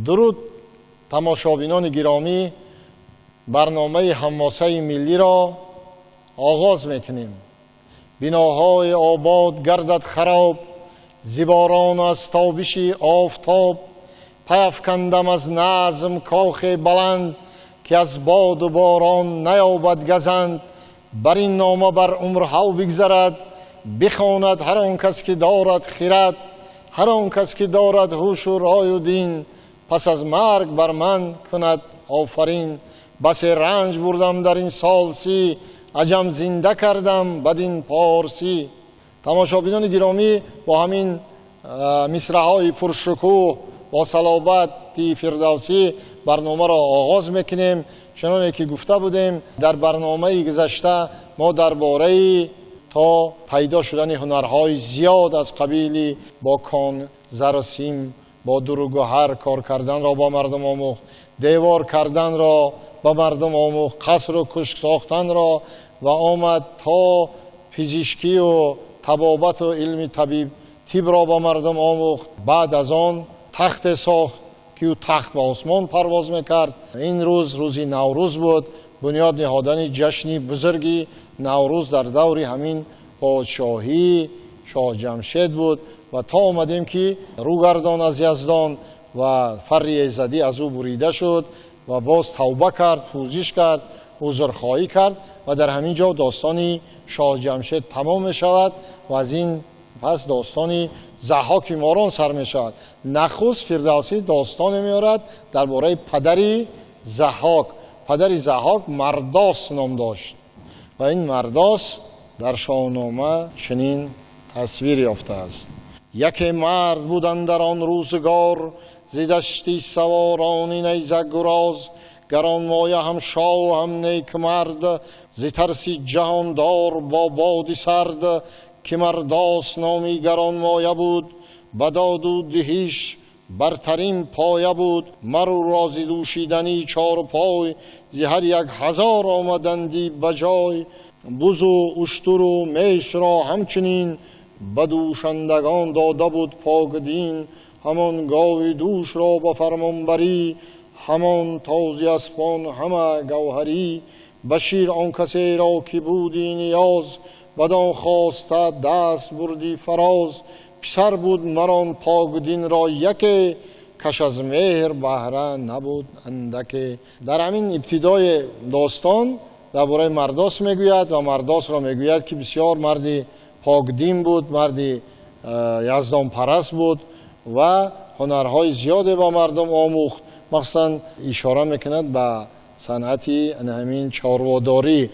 Дуруд, тамошобинони гиромӣ, барномаи Ҳамосаи миллиро оғоз мекунем. Биноҳои обод гардад хароб, зи борон аз тобиши офтоб. Пайафкандам аз назм кохи баланд, ки аз боду борон наёбад газанд. Бар ин нома бар умрҳо бигзарад, бихонад ҳар он кас ки дорад хирад, ҳар он кас ки дорад ҳушу рою дин. Пас аз марг бар ман кунад офарин. Басе ранҷ бурдам дар ин сол 30, аҷам зинда кардам бадин порсӣ. Тамошобинони гиромӣ, бо ҳамин мисраҳои пуршукӯҳ бо салобати Фирдавсӣ барномаро оғоз мекунем. Чуноне ки гуфта будем, дар барномаи гузашта мо дар бораи то пайдо шудани ҳунарҳои зиёд аз қабили бо кон, зару сим, бо дуру гӯҳар кор карданро ба мардум омӯхт, девор карданро ба мардум омӯхт, қасру кушк сохтанро ва омад то пизишкию табобату илми табиб тибро ба мардум омӯхт. Баъд аз он тахте сохт, ки ӯ тахт ба осмон парвоз мекард. Ин рӯз рӯзи Наврӯз буд. Бунёд ниҳодани ҷашни бузурги Наврӯз дар даври ҳамин подшоҳии Шоҳ Ҷамшед буд ва то омадем, ки рӯ гардон аз Яздон ва фарри Эзадӣ аз ӯ бурида шуд ва боз тавба кард, пӯзиш кард, узрхоҳӣ кард ва дар ҳамин ҷо достони Шоҳ Ҷамшед тамом мешавад ва аз ин пас достони Заҳҳоки Морон сар мешавад. Нахуст Фирдавсӣ достоне меорад дар бораи падари Заҳҳок. Падари Заҳҳок Мардос ном дошт ва ин Мардос дар Шоҳнома чунин тасвир ёфтааст. Яке мард буд андар он рӯзгор, зи дашти саворони найзагуроз. Гаронмоя ҳам шоҳу ҳам некмард, зи тарси ҷаҳондор бо боди сард. Ки Мардос номи гаронмоя буд, ба доду диҳиш бартарин поя буд. Мару ро зи дӯшидани чорпой, зи ҳар як ҳазор омаданди ба ҷой. Бузу уштуру мешро ҳамчунин ба дӯшандагон дода буд покдин. Ҳамон гови дӯшро ба фармонбарӣ, ҳамон този аспон ҳама гавҳарӣ. Ба шир он касеро ки буди ниёз, бадон хоста даст бурди фароз. Писар буд марон покдинро яке, каш аз меҳр баҳра набуд андаке. Дар ҳамин ибтидои достон дар бораи Мардос мегӯяд ва Мардосро мегӯяд, ки бисёр марди покдин буд, марди яздонпараст буд ва ҳунарҳои зиёде ба мардум омӯхт. Махсусан ишора мекунад ба санъати ҳамин чорводорӣ,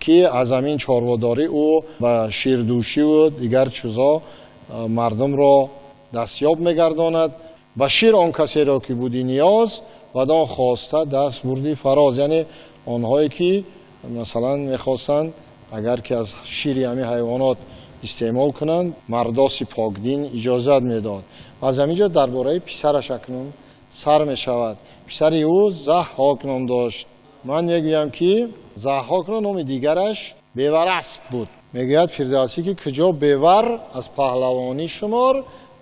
ки аз ҳамин чорводорӣ ӯ ба ширдӯшиву дигар чизо мардумро дастёб мегардонад. Ба шир он касеро ки буди ниёз, бадон хоста даст бурди фароз. Яъне онҳое ки масалан мехостанд, агар ки аз шири ҳамин ҳайвонот истеъмол кунанд, Мардоси покдин иҷозат медод. Аз ҳамин ҷо дар бораи писараш акнун сар мешавад. Писари ӯ Заҳҳок ном дошт. Ман мегӯям, ки Заҳҳокро номи дигараш Беварасп буд. Мегӯяд Фирдавсӣ, ки куҷо бевар аз паҳлавонӣ шумор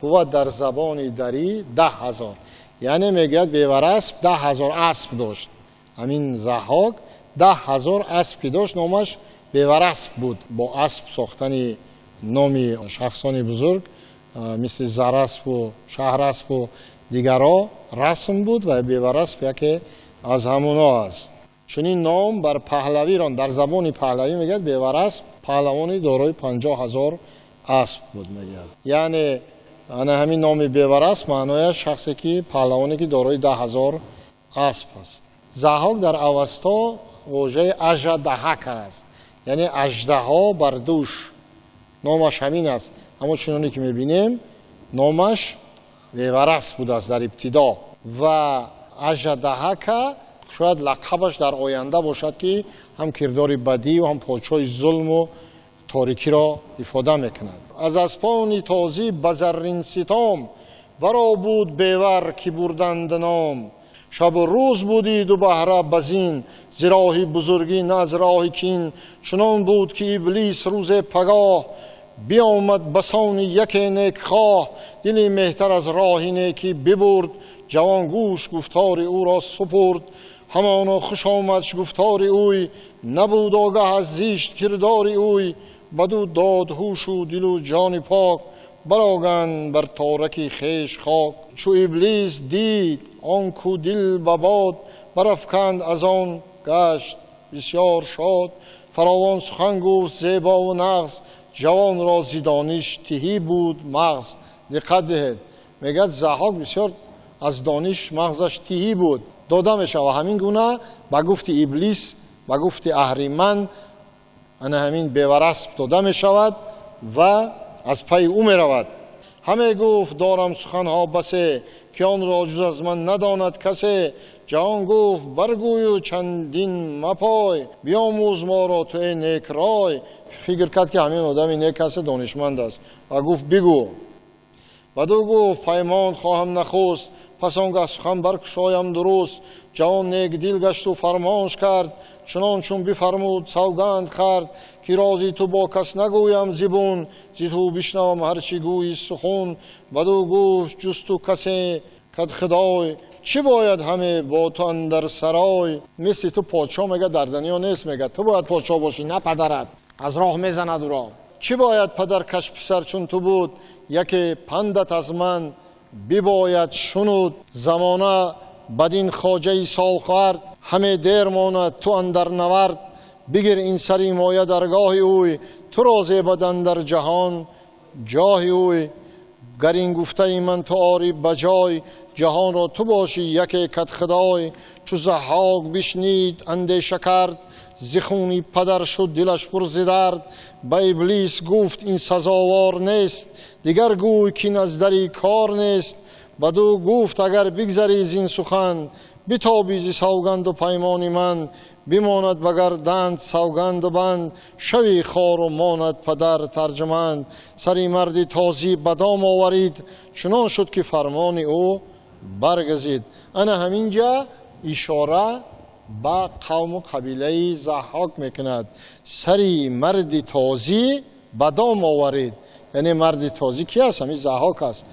бувад дар забони дарӣ 10 000. Яъне мегӯяд, Беварасп 10 000 асп дошт. Ҳамин Заҳҳок 10 000 асп ки дошт, номаш Беварасп буд. Бо асп сохтани номи шахсони бузург мисли Зараспу Шаҳраспу дигарҳо расм буд ва Беварасп яке аз ҳамуно аст. Чунин ном бар паҳлавирон дар забони паҳлавӣ. Мегӯяд, Беварасп паҳлавони дорои 50 000 асп буд, мегӯяд. Яъне ана ҳамин номи Беварасп маънояш шахсе ки паҳлавоне ки дорои 10 000 асп аст. Заҳҳок дар Авасто вожаи ажадаҳак аст, яъне аждаҳо бар дӯш, номаш ҳамин аст. Аммо чуноне ки мебинем, номаш Беварасп будааст дар ибтидо ва ажадаҳака шояд лақабаш дар оянда бошад, ки ҳам кирдори бадӣ ва ҳам подшоҳи зулму торикиро ифода мекунад. Аз аспони тозӣ ба заррин ситом, варо буд бевар ки бурданд ном. Шабу рӯз будиду баҳра ба зин, зи роҳи бузургӣ, на аз роҳи кин. Чунон буд, ки Иблис рӯзе пагоҳ Биомад басони яке некхоҳ, дили меҳтар аз роҳи некӣ бибурд. Ҷавон гӯш гуфтори ӯро супурд, ҳамоно хуш омадш гуфтори ӯй. Набуд огаҳ аз зишт кирдори ӯй. Баду дод ҳушу дилу ҷони пок, бароганд бар тораки хеш хок. Чу иблис дид он ку дил ба бод, барафканд аз он гашт бисёр шод. Фаровон сухан гуфт зебову нағз, ҷавонро зи дониш тиҳӣ буд мағз. Диққат диҳед, мегӯяд Заҳҳок бисёр аз дониш мағзаш тиҳӣ буд. Дода мешавад ҳамин гуна ба гуфти иблис, ба гуфти аҳриман, ана ҳамин беварасп дода мешавад ва аз пайи ӯ меравад. Ҳаме гуфт дорам суханҳо басе, ки онро ҷуз аз ман надонад касе. Ҷавон гуфт баргӯю чандин мапой, биомӯз моро ту эй некрай. Фикр кард ки ҳамин одами нек аст, донишманд аст, ва гуфт бигӯ. Баду гуфт паймон хоҳам нахуст, пас он гаҳ сухан баркушоям дуруст. Ҷавон некдил гашту фармонш кард, чунон чун бифармуд савганд хӯрд. Ки рози ту бо кас нагӯям зибун, зи ту бишнавам ҳарчи гӯйи сухун. Баду гуфт ҷуз ту касе кад худой, чӣ бояд ҳаме бо ту андар сарой. Мисли ту подшоҳ мега дар дунё нест, мега ту бояд подшоҳ бошӣ, на падарат. Аз роҳ мезанад ӯро. Чӣ бояд падар каш писар чун ту буд, яке пандат аз ман бибояд шунуд. Замона бадин хоҷаи солхӯрд, ҳаме дер монад ту андар навард. Бигир ин сари моя даргоҳи ӯй, туро зебад андар ҷаҳон ҷоҳи ӯй. Гар ин гуфтаи ман ту орӣ ба ҷой, ҷаҳонро ту бошӣ яке кадхудой. Чу Заҳҳок бишнид андеша кард, зи хуни падар шуд дилаш пур зи дард. Ба иблис гуфт ин сазовор нест, дигар гӯй ки аз дари кор нест. Баду гуфт агар бигзарӣ зин сухан, битобӣ зи савганду паймони ман. Бимонад ба гарданд савганду банд, шави хору монад падар тарҷуманд. Сари марди тозӣ ба дом оварид, чунон шуд ки фармони ӯ баргазид. Ана ҳамин ҷа ишора ба қавму қабилаи Заҳҳок мекунад. Сари марди тозӣ ба дом оварид, яъне марди тозӣ ки аст? Ҳамин Заҳҳок аст.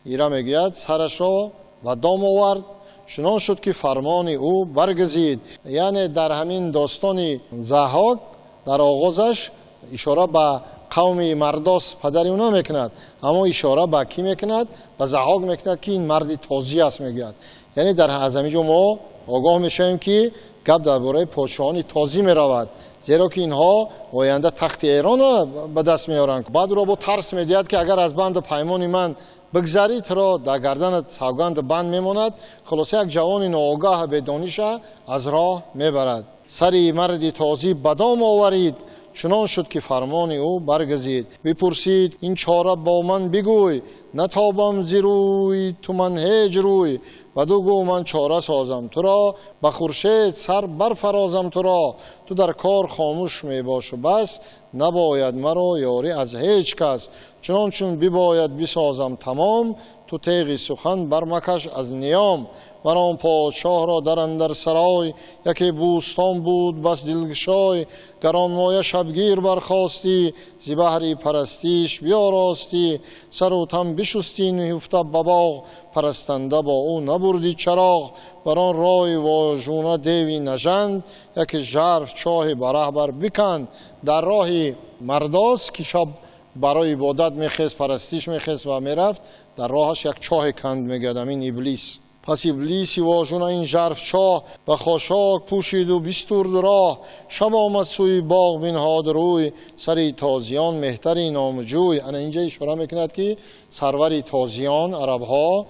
Ира мегӯяд сарашро ба дом овард, чунон шуд ки фармони ӯ баргазид. Яъне дар ҳамин достони Заҳҳок дар оғозаш ишора ба қавми мардос падари ӯ намекунад, аммо ишора ба кӣ мекунад? Ба Заҳҳок мекунад, ки ин марди тозӣ аст, мегӯяд. Яъне дар аз ҳамин ҷо мо огоҳ мешавем, ки гап дар бораи подшоҳони тозӣ меравад, зеро ки инҳо оянда тахти Эронро ба даст меоранд. Баъд ӯро бо тарс медиҳад, ки агар аз банду паймони ман бигзарӣ, туро дар гарданат савганду банд мемонад. Хулоса як ҷавони ноогоҳ бедониша аз роҳ мебарад. Сари марди тозӣ ба дом оварид, чунон шуд ки фармони ӯ баргазид. Бипурсид ин чора бо ман бигӯй, натобам зи рӯи ту ман ҳеҷ рӯй. Баду гӯ ман чора созам туро, ба хуршед сар барфарозам туро. Ту дар кор хомӯш мебошу бас, набояд маро ёрӣ аз ҳеҷ кас. Чунон чун бибояд бисозам тамом, ту теғи сухан бармакаш аз ниём. Бар он подшоҳро дар андар сарой, яке бӯстон буд бас дилгушой. Гаронмоя шабгир бархостӣ, зи баҳри парастиш биёростӣ. Сару тан бишустӣ ниҳуфта ба боғ, парастанда бо ӯ набурдӣ чароғ. Бар он рой вожуна деви нажанд, яке жарф чоҳи ба раҳбар биканд. Дар роҳи мардос ки шаб барои ибодат мехест, парастиш мехест ва мерафт, дар роҳаш як чоҳе канд, мегӯяд ҳамин иблис. Пас иблиси вожуна ин жарф чоҳ ба хошок пӯшиду бистурд роҳ. Шаб омад сӯи боғ бинҳод рӯй, сари тозиён меҳтари номҷӯй. Ана инҷа ишора мекунад, ки сарвари тозиён арабҳо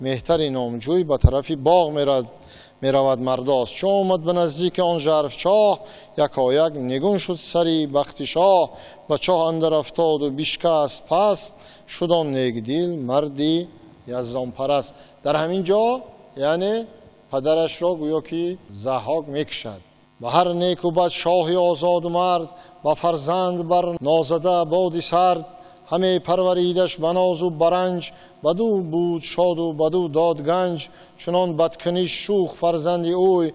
меҳтари номҷӯй ба тарафи боғ меравад мардос. Чун омад ба наздики он жарф чоҳ, якояк нигун шуд сари бахти шоҳ. Ба чоҳ андар афтоду бишкаст паст, шуд он некдил марди яздонпараст. Дар ҳамин ҷо яъне падарашро гӯё ки Заҳҳок мекушад. Ба ҳар неку бад шоҳи озоду мард, ба фарзанд бар нозада боди сард. Ҳаме парваридаш ба нозу баранҷ, баду буд шоду баду дод ганҷ. Чунон бадкуниш шӯх фарзанди ӯй,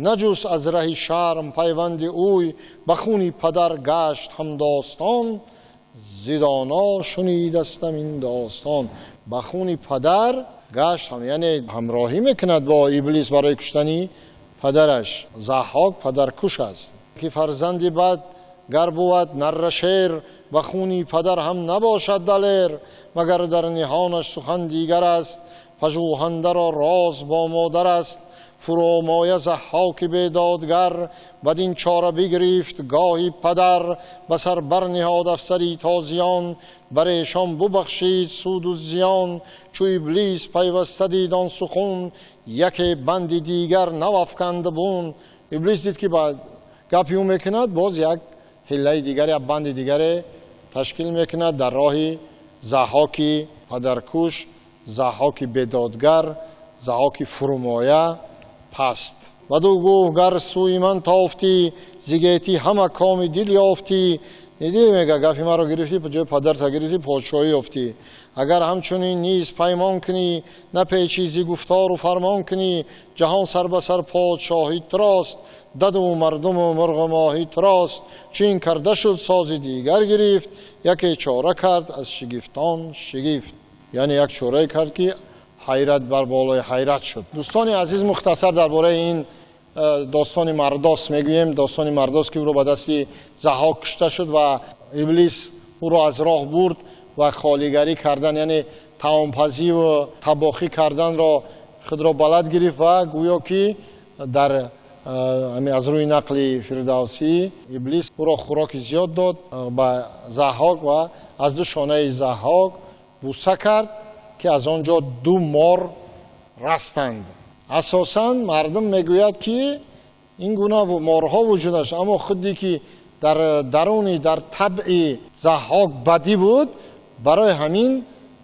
наҷуст аз раҳи шарм пайванди ӯй. Ба хуни падар гашт ҳамдостон, зи доно шунидастам ин достон. Ба хуни падар гашт, яъне ҳамроҳӣ мекунад бо Иблис барои куштани падараш. Заҳҳок падаркуш аст. Ки фарзанди бад гар бувад нарра шер, ба хуни падар ҳам набошад далер. Магар дар ниҳонаш сухан дигар аст, пажӯҳандаро роз бо модар аст. Фуромоя Заҳҳоки бедодгар, бадин чора бигирифт гоҳи падар. Ба сар барниҳод афсари тозиён, бар эшон бубахшид суду зиён. Чу Иблис пайваста дид он сухан, яке банди дигар навафканд бун. Иблис дид ки ба гапи ӯ мекунад, боз як ҳиллаи дигар, як банди дигаре ташкил мекунад дар роҳи Заҳҳоки падаркуш, Заҳҳоки бедодгар, Заҳҳоки фурумоя паст. Баду гуфт: гар сӯи ман тофтӣ, зи гетӣ ҳама коми дил ёфтӣ. Дидӣ, мега, гапи маро гирифтӣ, ҷои падарта гирифтӣ, подшоҳӣ ёфтӣ. Агар ҳамчунин низ паймон кунӣ, напечӣ зи гуфтору фармон кунӣ, ҷаҳон сар ба сар подшоҳӣ турост, даду мардуму мурғу моҳӣ турост. Чун карда шуд сози дигар гирифт, яке чора кард аз шигифтон шигифт. Яъне як чорае кард, ки ҳайрат бар болои ҳайрат шуд. Дӯстони азиз, мухтасар дар бораи ин достони Мардос мегӯем. Достони Мардос, ки ӯро ба дасти Заҳҳок кушта шуд ва Иблис ӯро аз роҳ бурд ва холигарӣ кардан, яъне таомпазиву табохӣ карданро худро балад гирифт ва гӯё ки дар аз рӯи нақли Фирдавсӣ Иблис ӯро хӯроки зиёд дод ба Заҳҳок ва аз ду шонаи Заҳҳок буса кард, ки аз он ҷо ду мор растанд. Асосан мардум мегӯяд, ки ин гуна морҳо вуҷуд дошт, аммо худе ки дар даруни дар табъи Заҳҳок бадӣ буд, барои ҳамин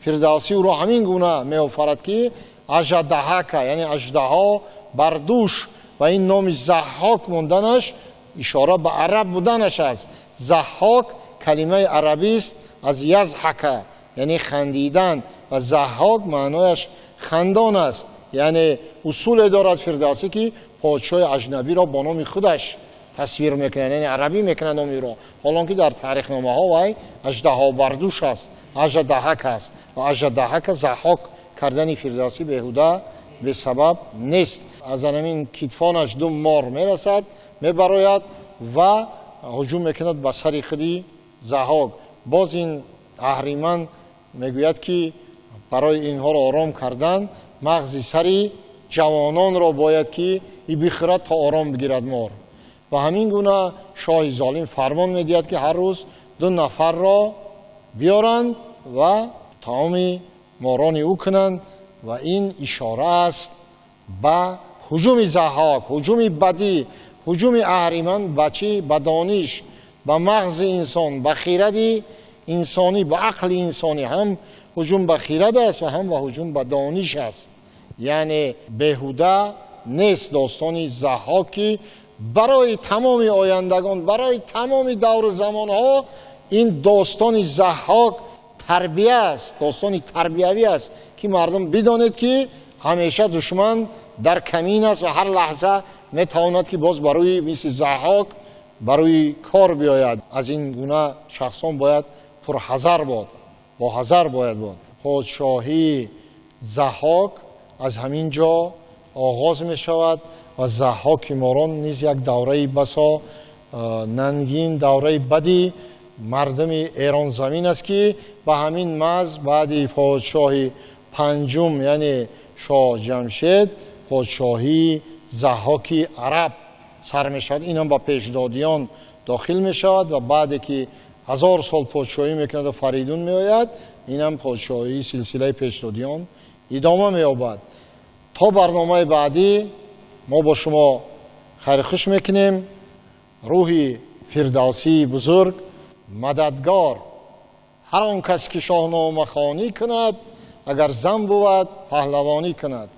Фирдавсӣ ӯро ҳамин гуна меофарад, ки аждаҳака, яъне аждаҳо бар дӯш, ва ин номи Заҳҳок монданаш ишора ба араб буданаш аст. Заҳҳок калимаи арабист аз язҳака, яъне хандидан, ва Заҳҳок маънояш хандон аст. Яъне усуле дорад Фирдавсӣ, ки подшоҳи аҷнабиро бо номи худаш тасвир мекунад, яъне арабӣ мекунад номи ӯро, ҳолон ки дар таърихномаҳо вай аждаҳобардӯш аст, аждаҳак аст. Ва аждаҳака Заҳҳок кардани Фирдавсӣ беҳуда бесабаб нест. Аз ҳамин китфонаш ду мор мерасад, мебарояд ва ҳуҷум мекунад ба сари худи Заҳҳок. Боз ин аҳриман мегӯяд, ки барои инҳоро ором кардан мағзи сари ҷавононро бояд ки бихӯрад то ором бигирад мор. Ва ҳамин гуна шоҳи золим фармон медиҳад, ки ҳар рӯз ду нафарро биёранд ва таоми морони ӯ кунанд. Ва ин ишора аст ба ҳуҷуми Заҳҳок, ҳуҷуми бадӣ, ҳуҷуми аҳриман ба чӣ? Ба дониш, ба мағзи инсон, ба хиради инсонӣ, ба ақли инсонӣ. Ҳам ҳуҷум ба хирад аст ва ҳам ба ҳуҷум ба дониш аст. Яъне беҳуда нест достони Заҳҳок, ки барои тамоми ояндагон, барои тамоми давру замонҳо ин достони Заҳҳок тарбия аст, достони тарбиявӣ аст, ки мардум бидонед, ки ҳамеша душман дар камин аст ва ҳар лаҳза метавонад, ки боз барои мисли Заҳҳок барои кор биёяд. Аз ин гуна шахсон бояд пурҳазар буд, боҳазар бояд буд. Подшоҳии Заҳҳок аз ҳамин ҷо оғоз мешавад ва Заҳҳоки морон низ як давраи басо нангин, давраи бади мардуми эронзамин аст, ки ба ҳамин маз баъди подшоҳи панҷум, яъне шоҳ Ҷамшед, подшоҳии Заҳҳоки араб сар мешавад. Ин ҳам ба пешдодиён дохил мешавад ва баъде ки 1000 сол подшоҳӣ мекунад ва Фаридун меояд, ин ҳам подшоҳии силсилаи пешдодиён идома меёбад. То барномаи баъдӣ мо бо шумо хайрхуш мекунем. Рӯҳи Фирдавсии бузург мададгор ҳар он кас, ки шоҳномахонӣ кунад, агар зан бувад, паҳлавонӣ кунад.